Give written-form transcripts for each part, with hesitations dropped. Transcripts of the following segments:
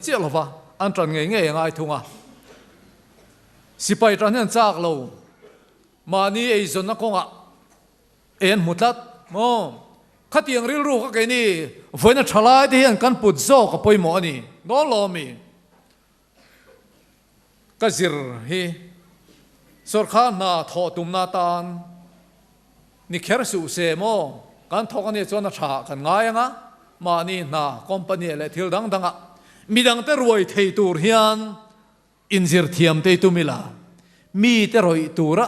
Chiah lova an ṭan ngei ngei a ngai thung a. Sipai ṭan hi an chak lo, mahni eizawnna kawngah ei an hmu tlat maw? Khatiang rilru kha keini vawiina ṭha lai te hian kan put zawk a pawimawh a ni dawn lo ami? Ka zir hi sawrkar hna thawh tumna atan Ni kher suh se maw? Kan thawk a nih chuan a tha kan ngai ang a, mahni hna, company leh thil dang dangah midangte ruai thei tur hian inzir thiam te i tum ila, mite rawih tura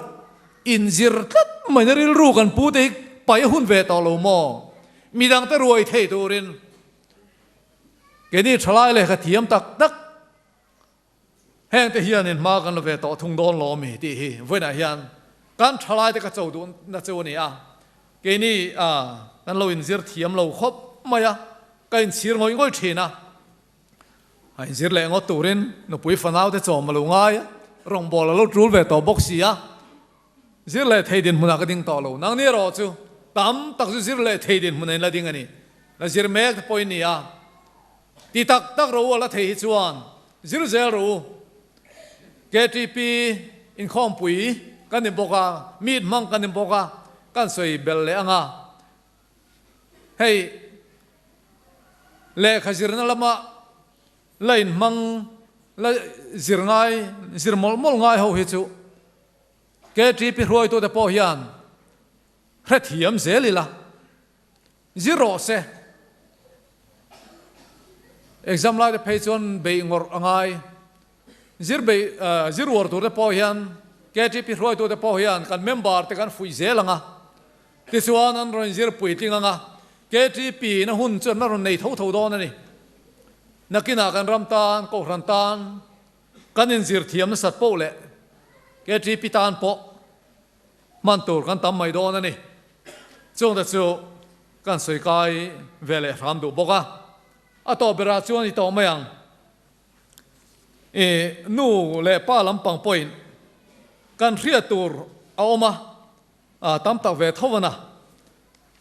inzir tlat mai na rilru kan pu te hi pai a hun ve tawh lo maw? Midangte ruai thei turin keini thalai lehkha thiam tak tak Hengte hianin hma kan la ve tawh thung dawn lo ami tih hi vawiinah hian kan thalaite ka cho duhna chu a ni a, keini kan lo inzir thiam lo khawp mai a, ka inchhir ngawih ngawih thin a, a inzir leh ngawt turin nupui fanaute chawm a lo ngai a, rawngbâwl a lo tul ve tawh bawk si a, zir leh thei dinhmunah ka ding tawh lo. Nangni erawh chu tam tak chu zir leh thei dinhmunah in la ding a ni, la zir mek te pawh in ni a. Ti tak tak rawh u a la thei hi chuan zir zel rawh u. KTP inkhawmpui kan ni bawk a, meet hmang kan ni bawk a, kan sawi bel leh ang a. Hei lehkha zirna lama la inhmang la zir ngai zir mawlh mawlh ngai ho hi chu KTP hruaitute pawh hian hrethiam zel ila. Zir rawh se. Exam lai te phei chuan beih ngawrh a ngai. Zir beih zir uar tur te pawh hian KTP hruaitu te pawh hian kan member te kan fuih zel ang a. Tichuan an rawn zir puitling ang a. KTP na hun chu an la rawn nei tho tho dawn a ni. Nakinah kan ram tan, Kohhran tan kan inzir thiam nasat poh leh KTP tan pawh Hman tur kan tam mai dawn a ni. Chungte chu kan sawi kai ve leh hram duh bawk a. A tawp berah chuan i tawh mai ang. I nu leh pa lampang pawhin kan hriat tur a awm a, a tam tak ve tho a na.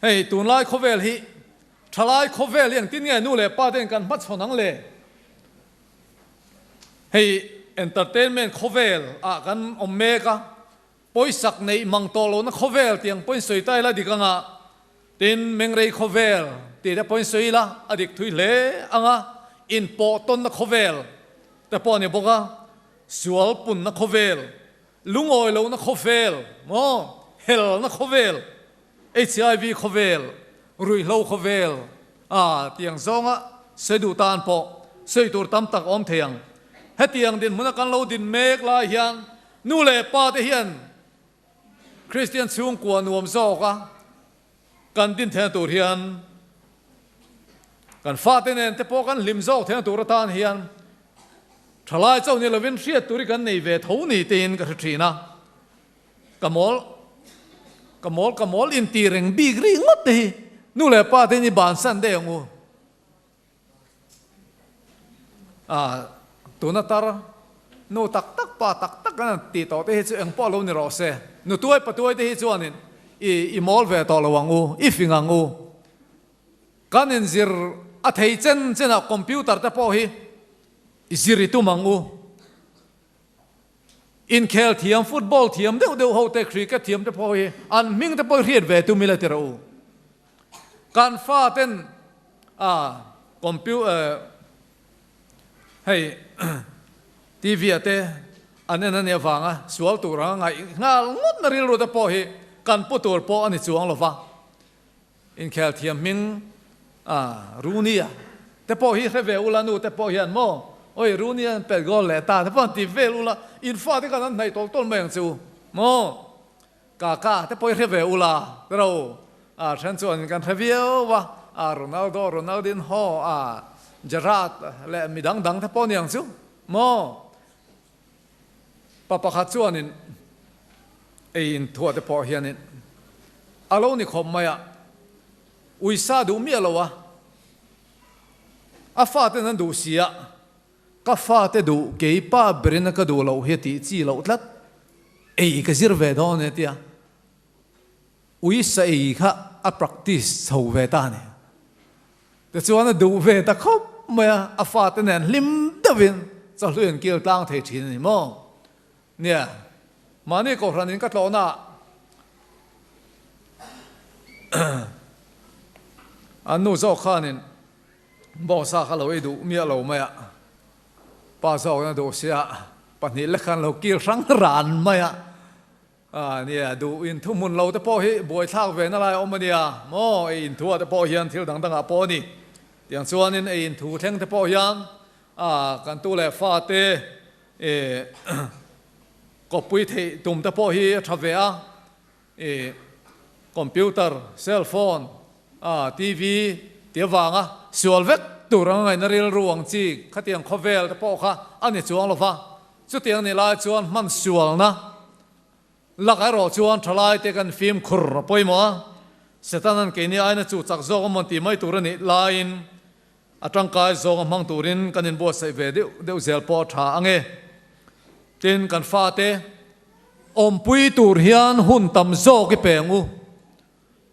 Hei tunlai khawvel hi thalai khawvel hi engtin nge nu leh pa ten kan hmachhawn ang le? Hei entertainment khawvel ah kan awm mek a. Pawisak neih mang tawh lohna khawvel tiang pawhin sawi ta ila dik anga, tin mengrei khawvel tih te pawhin sawi ila a dik thui hle anga, inpawh tawnna khawvel te pawh a ni bawk a, sual punna khawvel, lungawi lohna khawvel maw, helna khawvel, HIV khawvel, ruihhlo khawvel a tiang zawnga sawi duh tan pawh sawi tur tam tak a awm thei ang. Hetiang dinhmuna kan lo din mek lai hian Nu leh pa te hian Kristian chhungkua nuam zawk a kan din theihna tur hian kan fate nen te pawh kan hlim zawk theihna tur atan hian thalai chauh ni lovin hriat tur hi kan nei ve tho ni tiin ka hre thin a. Ka mawl ka mawl ka mawl inti reng bik ri ngawt te hi nu leh pa te hi ni bansan daih ang u. A, tuna tar nu tak tak pa tak tak an tih tawh te hi chu eng pawh lo ni rawh se. Nu tuai pa tuai te hi chuanin i i mawl ve tawh lo ang u, i fing ang u. Kan inzir a thei chen chenah computer te pawh hi i zir i tum ang u. Inkhel thiam, football thiam deuh deuh ho te, cricket thiam te pawh hi an hming te pawh hi hriat ve tum ila ti rawh u. Kan fa ten a compu hei TV ah te an en a nih avanga sual tur anga ngaih nghal ngawt na rilru te pawh hi kan pu tur pawh a ni chuang lo va. Inkhel thiam hming a Rooney-a te pawh hi hre ve ula nu te pawh hian maw oi Rooney-a an pet goal leh ta te pawh an ti vel ula in fate khan an hnaih tawlh tawlh mai ang che u maw Kaka te pawh hi hre ve ula te ro a then chuan kan hre viau a a Ronaldo Ronaldinho a Gerrard leh mi dang dang te pawh ni ang chu maw Pa pakhat chuanin ei inthuah te pawh hianin a lo ni khawp mai a, uisa duh miah lo a, a faten an duh si a, ka fate duh kei pa berin a ka duh loh hi a tih chi loh tlat, ei ka zir ve dawn e tia uisa ei kha a practice chho ve ta a ni. Tichuan a duh ve ta khawp mai a, a fate nen hlim deuhin chawhlui an kil tlang thei thin a ni maw? Nia, mahni kohhranin ka tlawhna ah an nu zawk khanin bawngsa kha lo ei duh miah lo mai a, pa zawkin a duh sia, pahnih lek khan lo kil hrang ran mai a. A nia, duh inthuhmun lo te pawh hi buaithlak ve na lai a awm a nia maw? Ei inthu ah te pawh hian thil dang dangah pawh a ni. Tiang chuanin ei inthu thleng te pawh hian a kan tu leh fa te e kawppui theih tum te pawh hi a tha ve a. E computer, cell phone, a TV ti avanga sual vek tur anga ngaihna rilru ang chi khatiang khawvel te pawh kha a ni chuang lo va. Chutiang ni lai chuan hman sualna lakah erawh chuan thalaite kan fimkhur a pawimawh a, Setana'n keini aina chu chak zawk a mawn tih mai tur a nih laiin a tangkai zawnga hmang turin kan inbuatsaih ve deuh deuh zel pawh a tha ang e. Tin, kan fate awmpui tur hian hun tam zawk i peng u.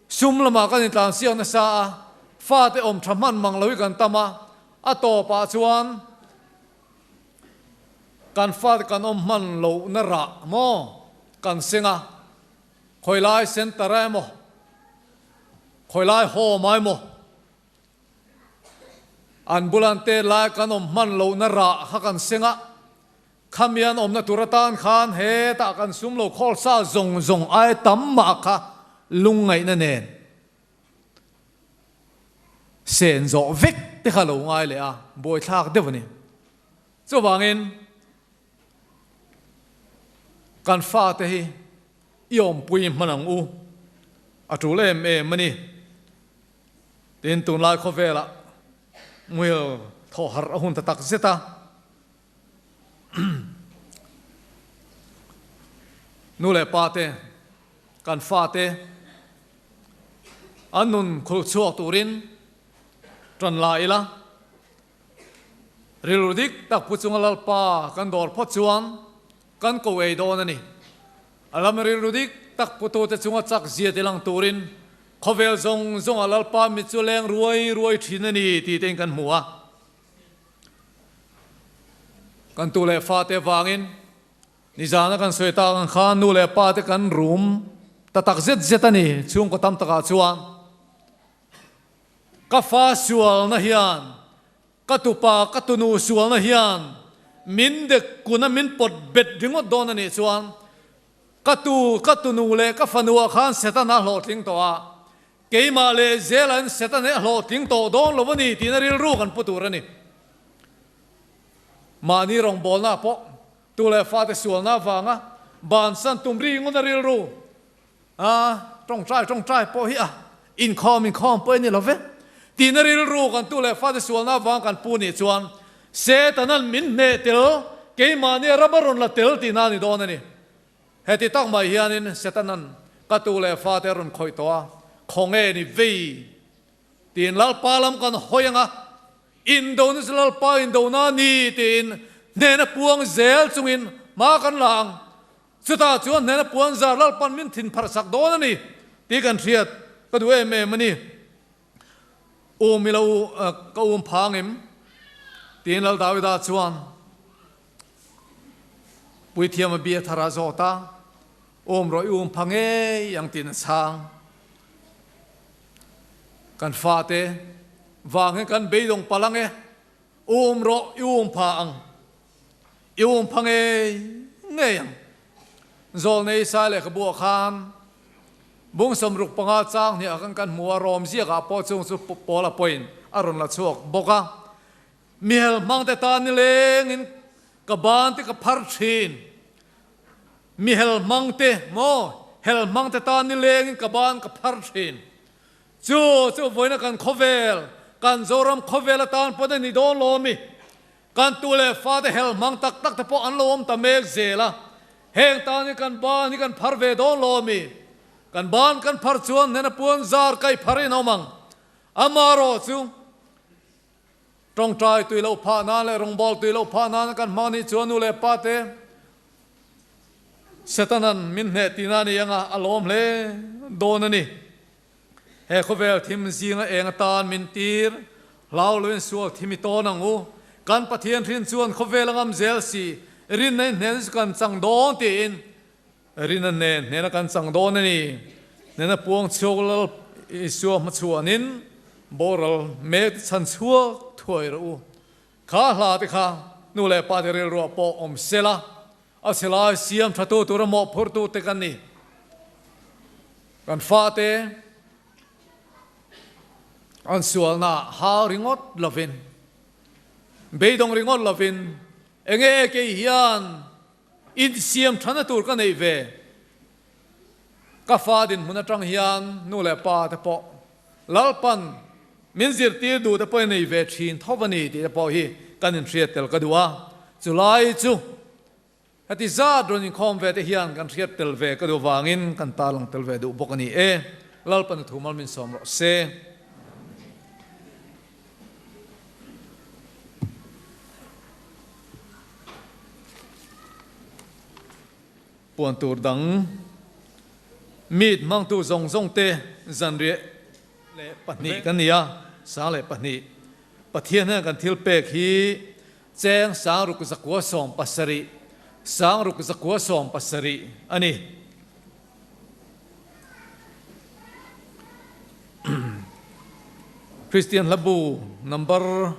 Sum lamah kan intlansiak nasa a, fate awm tha hman mang lo hi kan tam a, a tawpah chuan Kan fate kan awm hman lohna rah maw kan seng a, khawilai centre ah emaw, khawilai home ah emaw an bulan te lai kan awm hman lohna rah kha kan seng a, khami an awmna tur atan khan hetah kan sum lo khawl sa zawng zawng ai tam mah kha lungngaihna nen sen zawh vek te kha lo ngai leh a, buaithlak deuh a ni. Chuvangin kan fate hi i awmpui hman ang u, a tul em em a ni. Tin, tunlai khawvelah muil thawh harh a hun ta tak zet a. Nu leh pa te, kan fate an nun khulh chhuak turin tan la ila, rilru dik tak pu chunga Lalpa kan dawr phawt chuan kan ko ei dawn a ni. A lam rilru dik tak putute chunga chak zia ti lang turin khawvel zawng zawnga Lalpa mit chu leng ruai ruai thin a ni tih tein kan hmu a. Kan tu leh fate vangin nizana kan sawi tak ang khan nu leh pa te kan rum ta tak zet zet a ni chhungkaw tam takah chuan ka fa sualna hian ka tupa ka tunu sualna hian min dek kuna min pawt bet ringawt dawn a nih chuan ka tu ka tunu leh ka fanuah khan Setana hlawhtling tawh a Keimah leh Zela'n Satan hi a hlawhtling tawh dawn lo a ni tiin a rilru kan pu tur a ni. Mahni rawngbawlna pawh tu leh fate sualna avanga bansan tum ri ngawt a rilru a tawngtai tawngtai pawh hi a inkhawm inkhawm pawh a ni lo ve tiin a rilru kan tu leh fate sualna avanga kan pu nih chuan Setana'n min hneh tel keimahni a ram a rawn la tel tihna a ni dawn a ni. Heti tak mai hianin Setana'n ka tu leh fate a rawn khawih tawh a, khawnge ni vei tiin Lalpa lam kan hawi ang a, indona chu Lalpa indona a ni tiin hnena puang zel chungin hma kan la ang. Chutah chuan hnena puan zar Lalpa'n min thin pharh sak dawn a ni tih kan hriat ka duh em em a ni. Um i lo ka um phang em? Tiin Lal Dawida chuan Puithiam a bia thar a zawt a, Um rawh i um pha ngei ang tiin a chhang. Kan fate vang hian kan beidawng palh ang e, um rawh i um pha ang, i um pha ngei ngei ang. Zawlnei Isai lehkhabu ah khan bung 65 chang hnih ah khan kan hmu a, Rom ziak ah pawh chung chu Paula pawhin a rawn la chhuak bawk a. Mihel hmangte tan nilengin ka ban te ka phar thin. Mihel hmangte maw hel hmangte tan nilengin ka ban ka phar thin. Chu chu vawiina kan khawvel, kan Zoram khawvel atan pawn a ni dawn lo ami? Kan tu leh fate hel hmang tak tak te pawh an lo awm ta mek zel a. Heng tan hi kan ban hi kan phar ve dawn lo ami? Kan ban kan phar chuan hnena puan zar kai pharin a awm ang. Amaherawh chu Tawngtai tui loh phah nan leh rawngbâwl tui loh phah nana kan hmang nih chuan nu leh pa te Setana'n min hneh tihna a ni anga a lawm hle dawn a ni. He khawvel thim zinga eng atan min tir. Hlau loin sual thim i tawn ang u. Kan Pathian hrin chuan khawvel a ngam zel si, rinna in hnena chu kan chang dawn tiin rinna nen hnena kan chang dawn a ni. Hnena puang chhuak Lal Isua hmachhuanin boral mek te chhan chhuak thuai rawh u. Kha hla te kha nu leh pa te rilruah pawh awm sela, a chhe lai siam tha tu tura mawhphurtu te kan ni. Kan fate an sualna hau ringawt lovin, beidawng ringawt lovin, enge kei hian insiam thana tur ka neih ve? Ka fa dinhmun atang hian nu leh pa te pawh Lalpan min zirtir duh te pawh i nei ve thin tho a ni tih te pawh hi kan inhriat tel ka duh a. Chulai chu heti zat rawn inkhawm ve te hian kan hriat tel ve ka duh vangin kan tarlang tel ve duh bawk a ni e. Lalpan a thu mal min sawm rawh se. Puan tur dang meet hmangtu zawng zawng te zanriah leh pahnih kan ni a, sang leh pahnih. Pathian hian kan thil pek hi cheng sang ruk zakua sawm pasarih, sang ruk zakua sawm pasarih a ni. Kristian hlabu number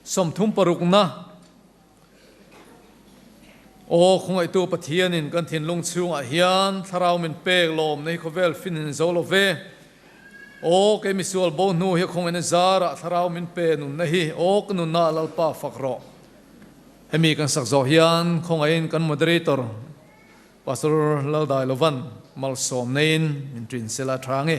36 na. Aw khawngaihtu Pathianin kan thinlung chhungah hian thlarau min pek lawm nei khawvel fin in zo lo ve. Aw kei misual bo hnu hi khawngaihna zarah thlarau min pe nunna hi aw ka nunna Lalpa fak rawh. Hemi kan sak zawh hian khawngaihin kan moderator Pastor Laldailovan malsawm neiin min ṭin sela ṭha nge.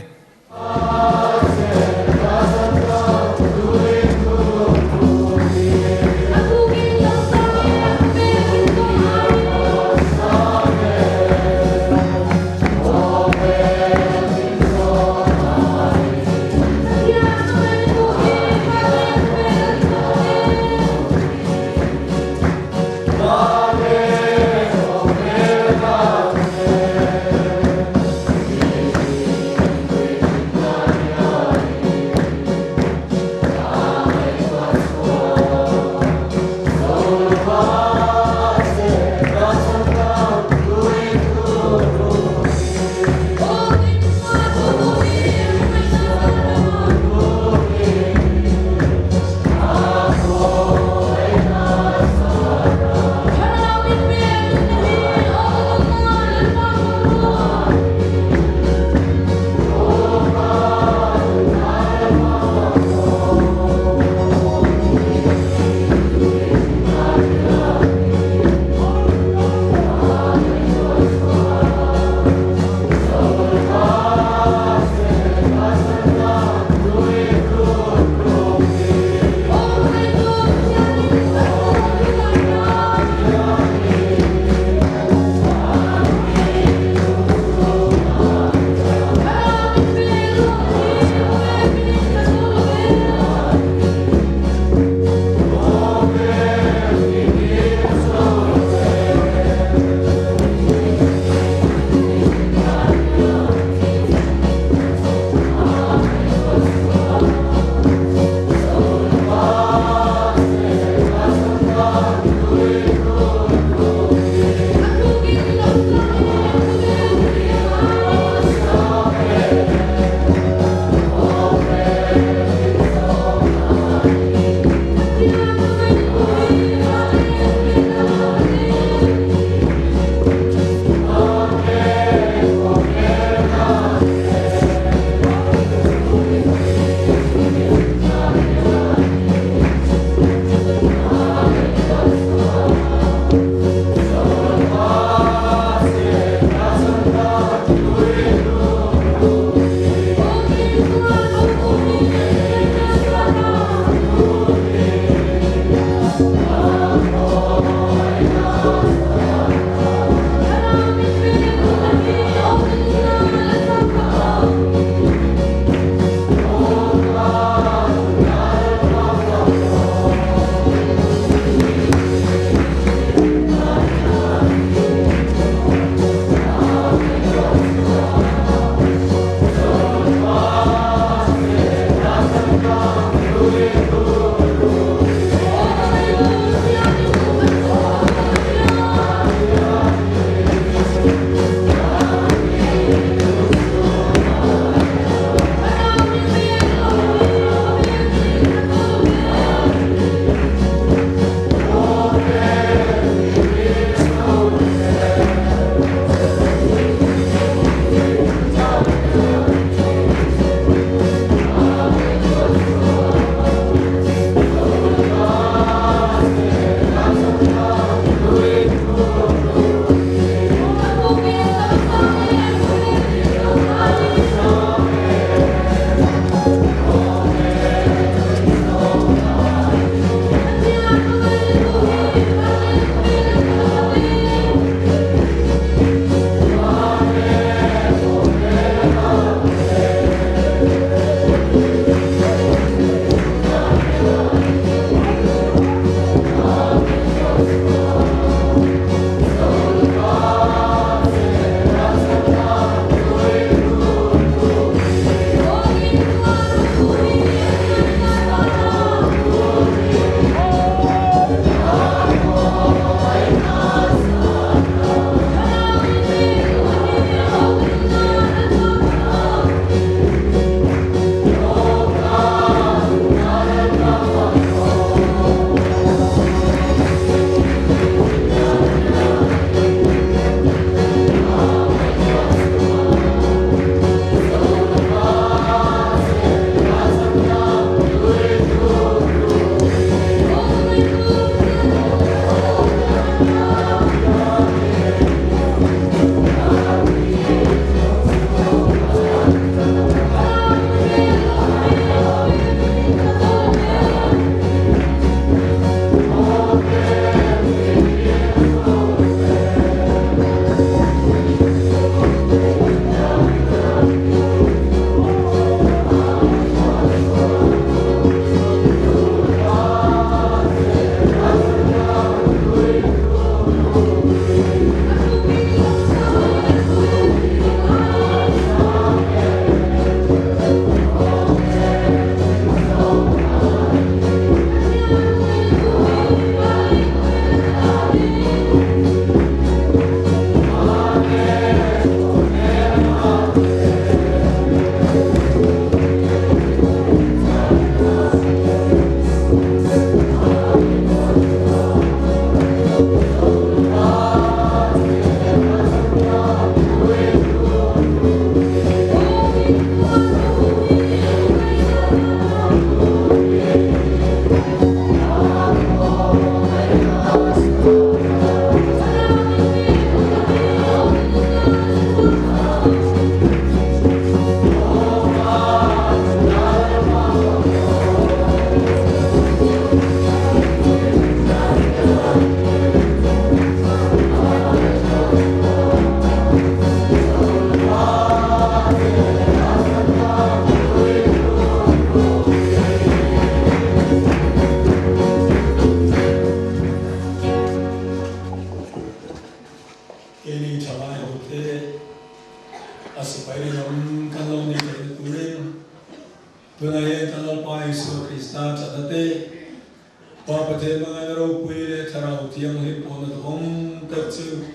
Thlarau Thianghlim pawhna duhawm tak chu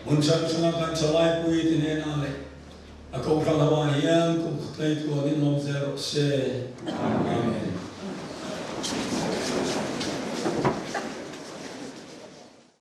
hmun hrang hranga kan thalaipui te hnenah leh a kohhran ho ah hian kum khat hlei tluanin awm zel rawh se. Amen.